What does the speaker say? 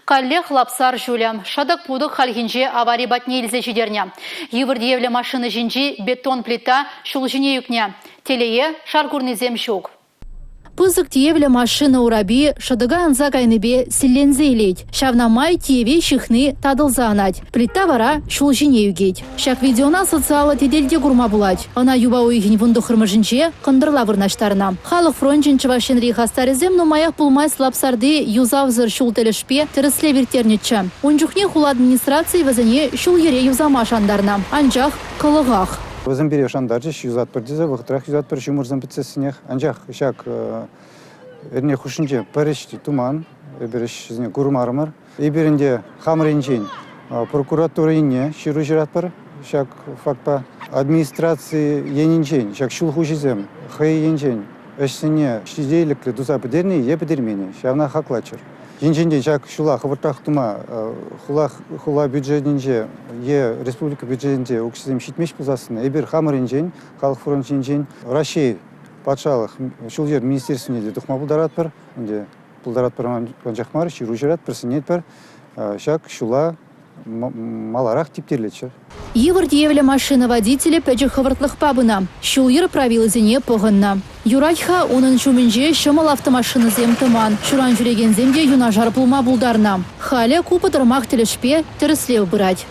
Каллех Лапсар ҫулӗ. Шӑтӑк-путӑк хальхинче авари патне илсе ҫитернӗ. Йывӑр тиевлӗ машина ҫинчи бетон плита ҫул ҫине ӳкнӗ. Телее, шар курнисем ҫук. Пысӑк тиевлӗ машина урапи шӑтӑка анса кайнипе силленсе илет. Ҫавна май тиеве ҫыхни татӑлса анать. Плита вара ҫул ҫине ӳкет. Ҫак видеона социаллӑ тетелте курма пулать. Ӑна юпа уйӑхӗн вунтӑххӑрмӗшӗнче кӑнтӑрла вырнаҫтарнӑ. Халӑх фрончӗн Чӑваш Енри хастарӗсем нумаях пулмасть Лапсарти юсавсӑр ҫул тӗлӗшпе тӗрӗслев ирттернӗччӗ. Ун чухне хула администрацийӗ вӗсене ҫул-йӗре юсама шантарнӑ. Анчах кӑлӑхах. Вӗсем пире шантарчӗҫ, юсатпӑр тесе, вӑхӑтрах юсатпӑр ҫумӑрсем пӗтсессӗнех. Анчах ҫак эрне хушшинче пӗр ӗҫ те туман, эпир ӗҫсене курмарӑмӑр. Эпир ӗнтӗ хамӑр енчен прокуратура енне ҫыру ҫыратпӑр ҫак фактпа. Администраци енӗнчен ҫак ҫул хуҫисем хӑй енчен ӗҫсене ҫителӗклӗ туса пӗтернӗ е пӗтермен-и, ҫавна хаклаччӑр. Енчен те ҫак ҫула хӑвӑртрах тума хула, хула бюджетӗнче е республика бюджетӗнче укҫасем ҫитмест пулсассӑн эпир хамӑр енчен, халӑх фрончӗнчен Раҫҫей патшалӑх ҫул-йӗр министерствине те тухма пултаратпӑр. Ӗнтӗ пултаратпӑр анчах мар, ҫыру ҫыратпӑр, сӗнетпӗр. Ҫак ҫула маларах типтерлеччӗр. Йывӑр тиевлӗ машина водителӗ пӗчӗк хӑвӑртлӑхпа пынӑ, ҫул-йӗр правилисене пӑхӑннӑ. Юрать-ха, унӑн ҫумӗнче ҫӑмӑл автомашинӑсем тӑман, ҫуран ҫӳрекенсем те юнашар пулма пултарнӑ. Халӗ ку пӑтӑрмах тӗлӗшпе тӗрӗслев пырать.